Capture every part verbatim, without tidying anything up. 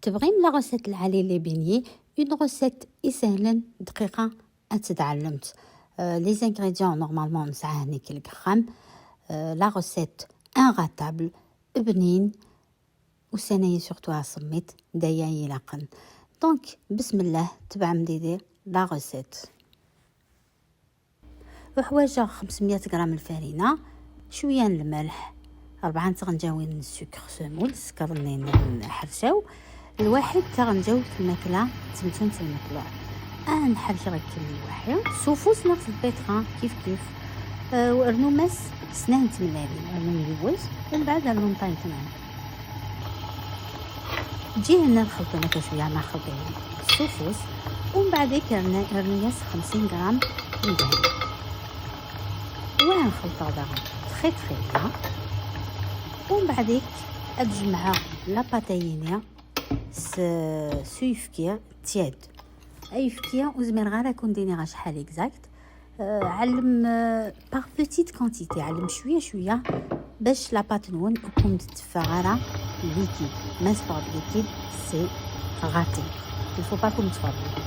Tebɣim la recette lɛali les beignets, une recette isehlen, dqiqa ad tt-tɛellemt. Euh, les ingrédients normalement nesɛa hnik deg uxxam. Euh, la recette inratable, bnin, ussan-ayi surtout asemmiḍ, d aya ilaqen. Donc, bismillah, tebɛem didi la recette. Uḥwaǧeɣ خمسمية غرام lfarina, cwiya n lmelḥ, rebɛa n tɣenǧawin n sucre semoule, sskeṛ-nni n ḥercaw, lwaḥid taɣenǧawt n lmakla d temtunt n lmeqluɛ. Ah, nḥerk-aɣ akken lwaḥi. S ufus neɣ s lpitra, kif kif. Euh, rnu mas snat n tmellalin, rnu yiwet, umbeɛd rnu ṭṭay n tman. Ǧǧiɣ-nni ad xelṭen akka cwiya, ma xelṭen s ufus, umbeɛd ik rnu-yas خمسين غرام n dehn. Wa nxelṭeɣ daɣen très très bien. Umbeɛd ik ad jemɛeɣ la pâte-ayini s, s uyefki tiède. Ayefki ur zmireɣ ara ad kun-d-iniɣ acḥal exact. Euh, ɛellem, euh, par petite quantité, ɛellem cwiya cwiya bac la pâte-nwen ur kum-d-teffeɣ ara liquide. Ma teffeɣ-d liquide, c'est raté. Il faut pas kum-d-teffeɣ liquide.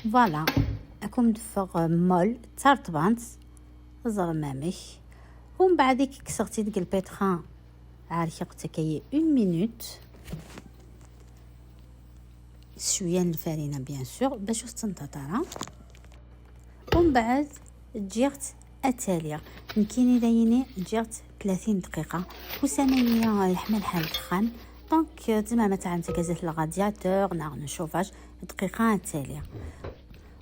Voilà, ad kum-d-teffeɣ molle, d tarṭbant, ẓrem amek. Umbeɛd ik kkseɣ-tt-id deg lpitra, ɛerkeɣ-tt akka une minute. S cwiya n lfarina, bien sûr, bac ur tettenṭaṭ ara. Umbeɛd ǧǧiɣ-tt ad tali. Nekkini dayini ǧǧiɣ-tt tlata dqiqa. Ussan-ayi yeḥma lḥal deg uxxam. Donc, euh, tzemrem ad tɛellem akka zdat n radiateur neɣ n chauffage, dqiqa ad tali.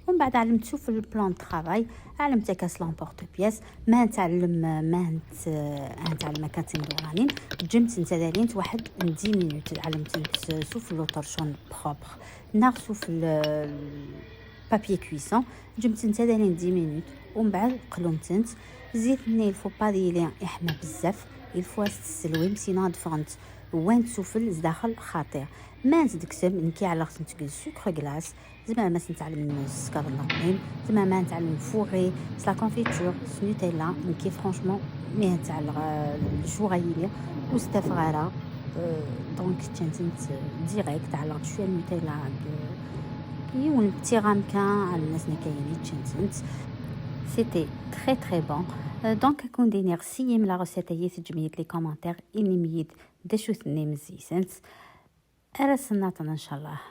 Umbeɛd ɛellemt sufell plan de travail, ɛellemt akka s l'emporte-pièce, ma nteɛlem, ma nteɛlem akka d timduranin, ǧǧemt-tent ad alint waḥed n dix minutes, ɛellemt-tent sufell uṭercun propre, neɣ sufell, euh, papier cuisson, ǧǧemt-tent ad alint dix minutes, umbeɛd qlumt-tent. Zzit-nni il faut pas ad yili yeḥma bezzaf, il faut ad s-tesselwim, sinon ad ffɣent wwant sufell zdaxel xaṭi. Ma ntedeksem, nekki ɛelleɣ-tent deg sucre glace, tzemrem ad ten-tɛellmem s sskeṛ neɣ ayen, tzemrem ad ten-tɛellmem fourré, s la confiture, s Nutella, nekki franchement, mi ad tt-ɛelleɣ, euh, le jour ad yili, ur stafeɣ ara, euh, donc ččan-tent, euh, direct, ɛelleɣ-d cwiya n Nutella deg, euh, yiwen n tiɣamka, ɛelmen-asen akka yini ččan-tent. C'était très très bon. Euh, donc, ad kun-d-iniɣ, siyim la recette-ayi, teǧǧem-iyi-d les commentaires, inim-iyi-d d acu tennim zzi-sent. Ar asennaṭen, ncallah.